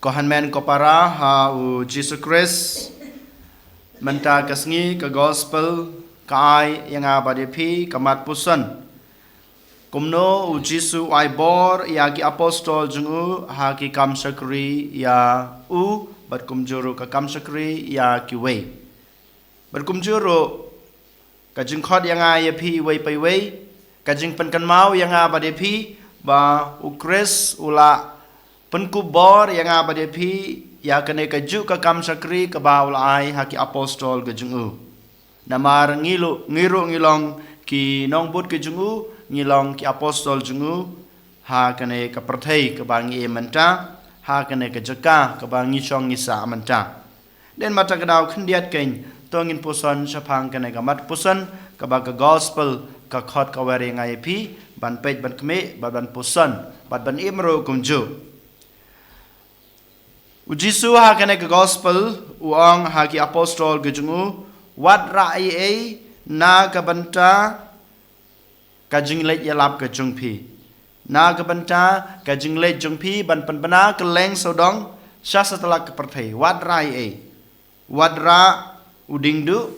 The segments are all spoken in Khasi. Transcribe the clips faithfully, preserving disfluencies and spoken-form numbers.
Ko hynmen ko para ha u Jisu Khrist, mynta ka sngi ka gospel ka ai ïa nga bad ïa phi ka mat puson. Kumno u Jisu u ai bor ïa ki apostol jong u ha ki kam shakri ïa u, bad kumjuh ruh ka kam shakri ïa kiwei. Bad kumjuh ruh ka jingkhot ïa nga ïa phi iwei pa iwei, ka jingpynkynmaw ïa nga bad ïa phi, ba u Khrist u la pynkup bor ïa nga bad ïa phi, ïa kane kajuh ka kam shakri kaba u la ai ha ki apostol ka jong u. Namar ngi ruh, ngi ruh ngi long ki nongbud ka jong u, ngi long ki apostol jong u, ha kane ka pyrthei kaba ngi im mynta, ha kane ka jaka kaba ngi shong ngi sah mynta. Dei namar kata ka daw khyndiat kein, to ngin puson shaphang kane ka mat puson, kaba ka gospel ka khot ka wer ïa nga ïa phi, ban peit ban khmih, bad ban puson, bad ban im ruh kumjuh. U Jisu ha kane ka gospel, u ong ha ki apostol ka jong u, wat rah ei ei, na ka bynta ka jingleit ïalap ka jong phi. Na ka bynta ka jingleit jong phi ban pynbna kylleng sawdong sha satlak ka pyrthei. Wat rah ei ei. Wat rah u diengduh,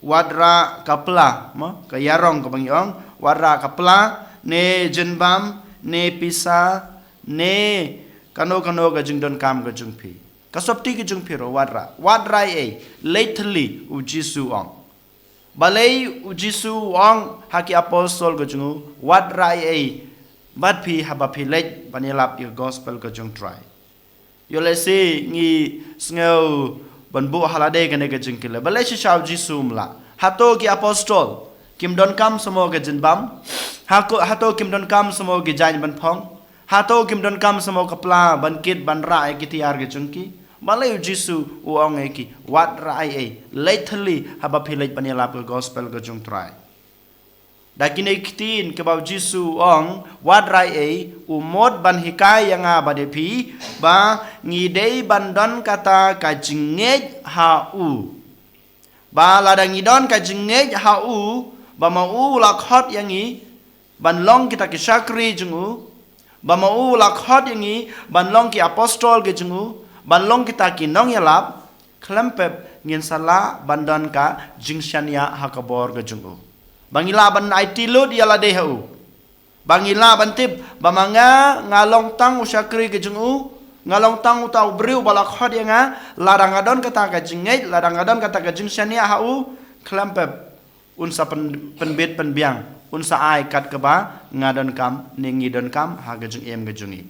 wat rah ka pla, mo, ka ïarong kaba ngi ong, wat rah ka pla, ne jingbam, ne pisa, ne kano kano ka jingdonkam ka jong phi. Ka sopti ka jong phi ruh wat rah, wat rah ei ei, leit thylli, u Jisu u ong. Balei u Jisu u ong ha ki apostol ka jong u, wat rah ei ei bad phi haba phi leit ban ïalap ïa ka gospel ka jong u Trai. Ïoh lehse ngi sngew ban buh ha lade kane ka jingkylli. Balei shisha u Jisu um lah? Hato ki apostol kim donkam samo ka jingbam? Hako, hato kim donkam samo ki jaiñ ban phong? Hato kim donkam samo ka pla ban kit ban rah ïa ki tiar ka jong ki? Balei u Jisu u ong ïa ki, wat rah ei ei, leit thylli haba phi leit ban ïalap ka gospel ka jong u Trai. Da kine ki ktien kaba u Jisu u ong, wat rah ei ei, u mut ban hikai ïa nga bad ïa phi, ba ngi dei ban don kata ka jingngeit ha u. Ba lada ngi don ka jingngeit ha u, ba ma u u la khot ïa ngi ban long kita ki shakri jong u, ba ma u u la khot ïa ngi ban long ki apostol ka jong u, ban long kita ki nongïalap, khlem pep ngin sa lah ban don ka jingshaniah ha ka bor ka jong u. Ba ngi lah ban aiti lut ïa lade ha u. Ba ngi lah ban tip, ba ma nga, nga long tang u shakri ka jong u, nga long tang uta u briew ba la khot ïa nga, lada nga don kata ka jingngeit, lada nga don kata ka jingshaniah ha u, khlem pep un sa pyn-, pynbit pynbiang, un sa ai kat kaba nga donkam, ne ngi donkam, ha ka jingim ka jong ngi.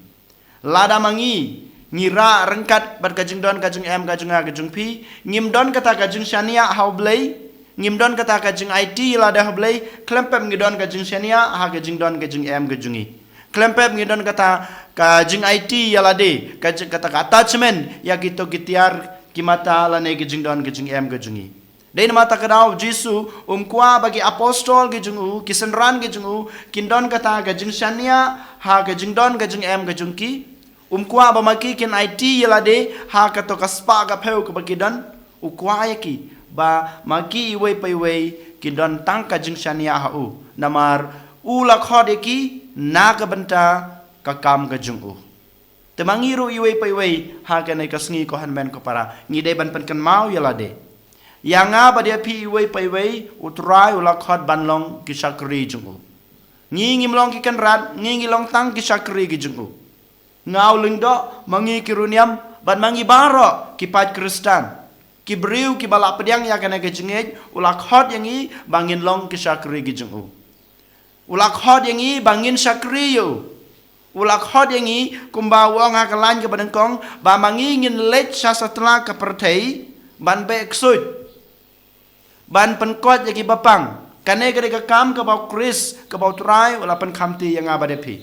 Lada ma ngi, ngi rah ryngkat bad ka jingdon ka jingem ka jong nga ka jong phi, ngim don kata ka jingshaniah ha u Blei, ngim don kata ka jingaiti ïa lade ha u Blei, khlem pep ngi don ka jingshaniah ha ka jingdon ka jingem ka jong ngi. Khlem pep ngi don kata ka jingaiti ïa lade, ka jing-, kata ka attachment ïa kito ki tiar ki mata lane ka jingdon ka jingem ka jong ngi. Dei namar kata ka daw u Jisu um kwah ba ki apostol ki jong u, ki synran ki jong u, kin don kata ka jingshaniah ha ka jingdon ka jingem ka jong ki. Um kwah ba ma ki kin aiti ïa lade ha kato ka spah ka phew kaba ki don. U kwah ïa ki ba ma ki iwei pa iwei kin don tang ka jingshaniah ha u. Namar u la khot ïa ki na ka bynta ka kam ka jong u. Te ma ngi ruh iwei pa iwei, ha kane ka sngi ko hynmen ko para, ngi dei ban pynkynmaw ïa lade. Ïa nga bad ïa phi iwei pa iwei, u Trai u la khot ban long ki shakri jong u. Ngi ngim long ki kynrad, ngi ngi long tang ki shakri ki jong u. Nga u lyngdoh, ma ngi ki riewniam, bad ma ngi baroh ki paid Khristan. Ki briew kiba la pdiang ïa kane ka jingngeit, u la khot ïa ngi ba ngin long ki shakri ki jong u. U la khot ïa ngi ba ngin shakri ïa u. U la khot ïa ngi kumba u ong ha ka lain kaba nyngkong, ba ma ngi ngin leit sha satlak ka pyrthei ban beh ksuid, ban pynkhiah ïa kiba pang. Kane ka dei ka kam kaba u Khrist, kaba u Trai u la pynkhamti ïa nga bad ïa phi.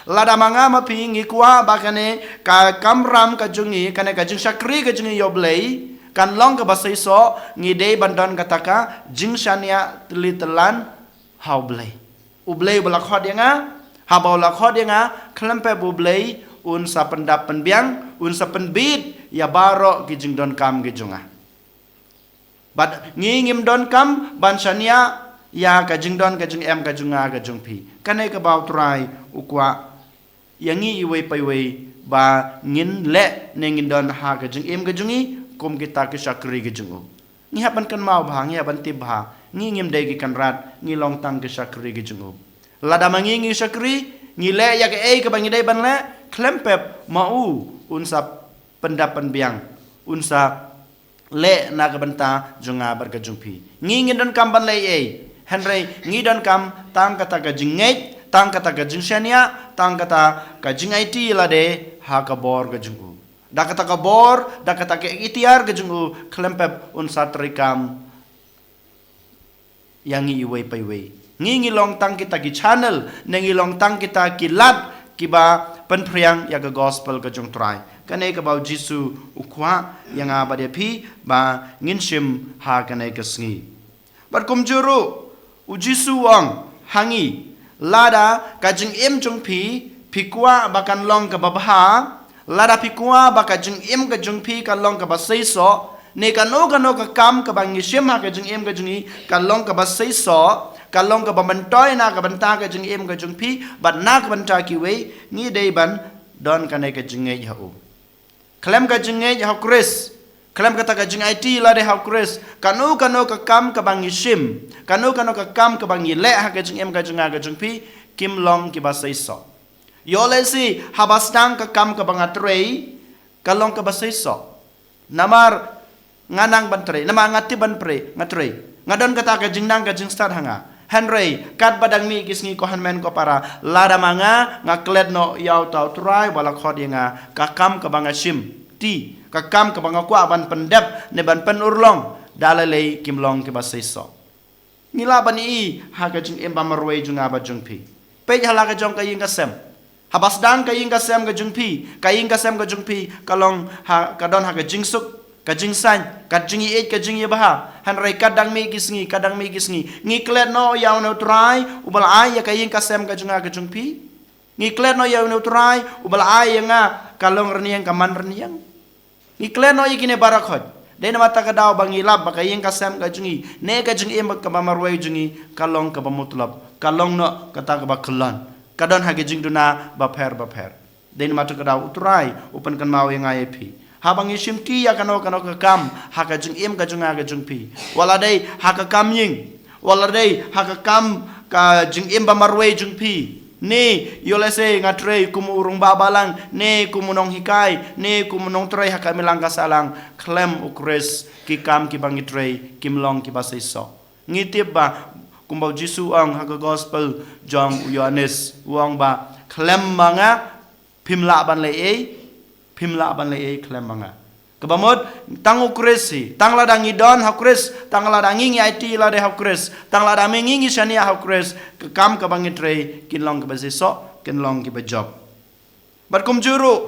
Lada ma nga ma phi ngi kwah ba kane ka kamram ka jong ngi, kane ka jingshakri ka jong ngi ïa u Blei kan long kaba seisoh, ngi dei ban don kata ka jingshaniah tylli tyllan ha u Blei. U Blei uba la khot ïa nga, haba u la khot ïa nga, khlem pep u Blei un sa pyndap pynbiang, un sa pynbit ïa baroh ki jingdonkam ki jong nga. Bad ngi ngim donkam ban shaniah ïa ka jingdon ka jingem ka jong nga ka jong phi. Kane kaba u Trai u kwah ïa ngi iwei pa iwei ba ngin leh ne ngin don ha ka jingim ka jong ngi kum kita ki shakri ka jong u. Ngi hap ban kynmaw bha, ngi hap ban tip bha, ngi ngim dei ki kynrad, ngi long tang ki shakri ki jong u. Lada ma ngi ngi shakri, ngi leh ïa kaei kaba ngi dei ban leh, khlem pep ma u un sa pyndap pynbiang, un sa leh na ka bynta jong nga bad ka jong phi. Ngi ngin donkam ban leh ei, hynrei ngi donkam tang kata ka jingngeit, tang kata ka jingshaniah, tang kata ka jingaiti lade ha ka bor ka jong u. Da kata ka bor, da kata ka iktiar ka jong u, khlem pep un sa treikam ïa ngi iwei pa iwei. Ngi ngi long tang kita ki channel, ne ngi long tang kita ki lad kiba pynphriang ïa ka gospel ka jong Trai. Kane kaba u Jisu u kwah ïa nga bad ïa phi ba ngin shim ha kane ka sngi. Bad kumjuh ruh, u Jisu u ong ha ngi, lada ka jingim jong phi, phi kwah ba kan long kaba bha, lada phi kwah ba ka jingim ka jong phi kan long kaba seisoh, ne kano kano ka kam kaba ngi shim ha ka jingim ka jong ngi kan long kaba seisoh, kan long kaba myntoi na ka bynta ka jingim ka jong phi bad na ka bynta kiwei, ngi dei ban don kane ka jingngeit ha u. Khlem ka jingngeit ha u Khrist, khlem kata ka jingaiti lade ha u Khrist, kano kano ka kam kaba ngi shim, kano kano ka kam kaba ngi leh ha ka jingim ka jong nga ka jong phi, kim long kiba seisoh. Ïoh lehse haba sdang ka kam kaba nga trei, ka long kaba seisoh. Namar nga nang ban trei, namar nga tip ban trei, nga trei. Nga don kata ka jingnang ka jingstad ha nga. Hynrei katba dang mih ki sngi, ko hynmen ko para, lada ma nga nga klet noh ïa uta u Trai uba la khot ïa nga, ka kam kaba nga shim, te ka kam kaba nga kwah ban pyndep ne ban pynurlong, da lei lei kim long kiba seisoh. Ngi lah ban ïohi ha ka jingim ba marwei jong nga bad jong phi. Peit ha la ka jong ka ïing ka sem. Haba sdang ka ïing ka sem ka jong phi, ka ïing ka sem ka jong phi ka long ha, ka don ha ka jingsuk, ka jingsaiñ, ka jingïeit, ka jingïabha. Hynrei katba dang mih ki sngi, katba dang mih ki sngi, ngi klet noh ïa une u Trai uba la ai ïa ka ïing ka sem ka jong nga ka jong phi? Ngi klet noh ïa une u Trai uba la ai ïa nga ka long rynïeng, ka man rynïeng? Ngi klet noh ïa kine baroh khoit? Dei namar kata ka daw ba ngi lap ba ka ïing ka sem ka jong ngi ne ka jingim kaba marwei jong ngi ka long kaba mutlop, ka long noh kata kaba khlaiñ, ka don ha ki jingduna bapher bapher. Dei namar kata ka daw u Trai u pynkynmaw ïa nga ïa phi, haba ngi shim te ïa kano kano ka kam ha ka jingim ka jong nga ka jong phi, wat la dei ha ka kam ïing, wat la dei ha ka kam ka jingim ba marwei jong phi, ne ïoh lehse nga trei kum u rangbah balang, ne kum u nonghikai, ne kum u nongtrei ha ka imlang ka sahlang, khlem u Khrist ki kam kiba ngi trei kim long kiba seisoh. Ngi tip ba kumba u Jisu u ong ha ka gospel jong u Ïoannis, u ong ba khlem ma nga phim lah ban leh ei, phim lah ban leh ei khlem ma nga. Kaba mut, tang u Khrist hi, tang lada ngi don ha u Khrist, tang lada ngi ngi aiti lade ha u Khrist, tang lada ngi ngi ngi shaniah ha u Khrist, ka kam kaba ngi trei kin long kaba seisoh, kin long kaba jop. Bad kumjuh ruh,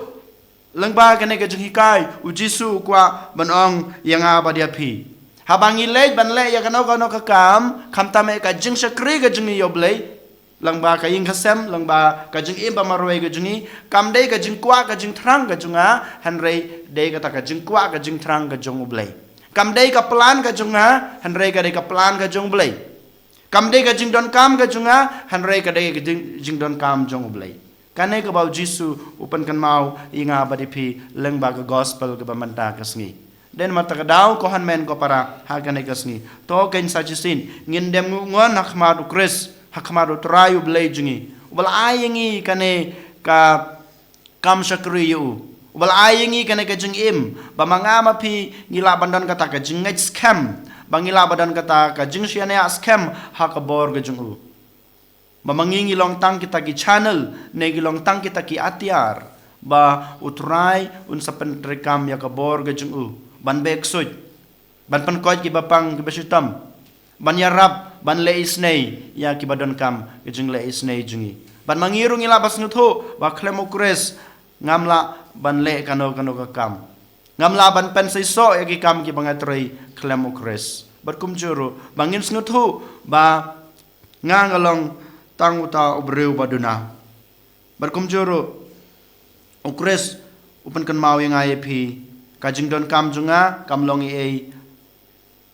lyngba kane ka jinghikai, u Jisu u kwah ban ong ïa nga bad ïa phi, haba ngi leit ban leh ïa kano kano ka kam, khamtam eh ka jingshakri ka jong ngi ïa u Blei, lyngba ka ïing ka sem, lyngba ka jingim ba marwei ka jong ngi, kam dei ka jingkwah ka jingthrang ka jong nga, hynrei dei kata ka jingkwah ka jingthrang ka jong u Blei. Kam dei ka plan ka jong nga, hynrei ka dei ka plan ka jong u Blei. Kam dei ka jingdonkam ka jong nga, hynrei ka dei ka jing, jingdonkam jong u Blei. Kane kaba u Jisu u pynkynmaw ïa nga bad ïa phi lyngba ka gospel kaba mynta ka sngi. Dei namar kata ka daw, ko hynmen ko para, ha kane ka sngi, to kein sa shisien ngin dem nguh ngon ha khmat u Khrist, ha khmat u Trai u Blei jong ngi, uba la ai ïa ngi kane ka kam shakri ïa u, uba la ai ïa ngi kane ka jingim, ba ma nga ma phi ngi lah ban don kata ka jingngeit skhem, ba ngi lah ban don kata ka jingshaniah skhem ha ka bor ka jong u. Ba ma ngi ngi long tang kita ki channel, ne ngi long tang kita ki atiar, ba u Trai un sa pyntreikam ïa ka bor ka jong u ban beh ksuid, ban pynkoit kiba pang kiba shitom, ban ïarap, ban leh isynei ïa kiba donkam ka jingleh isynei jong ngi. Bad ma ngi ruh ngi lah ban sngewthuh ba khlem u Khrist ngam lah ban leh kano kano ka kam. Ngam lah ban pynseisoh ïa ki kam kiba nga trei khlem u Khrist. Bad kumjuh ruh, ba ngin sngewthuh ba nga nga long tang uta u briew ba duna. Bad kumjuh ruh, u Khrist u pynkynmaw ïa nga ïa phi, ka jingdonkam jong nga kam long ei ei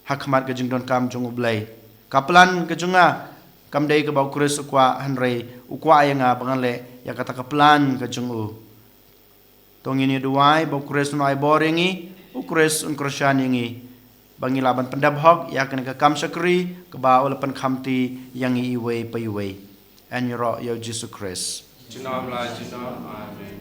ha khmat ka jingdonkam jong u Blei. Ka plan ka jong nga Kam dei kaba u Khrist u kwah, hynrei u kwah ïa nga ba ngan leh ïa kata ka plan ka jong u. To ngin ïa duwai ba u Khrist un ai bor ïa ngi, u Khrist un kyrshan ïa ngi, ba ngi lah ban pyndep hok ïa kane ka kam shakri kaba u la pynkhamti ïa ngi iwei pa iwei. Yn ïaroh ïa u Jisu Khrist. Junom la junom. Amen.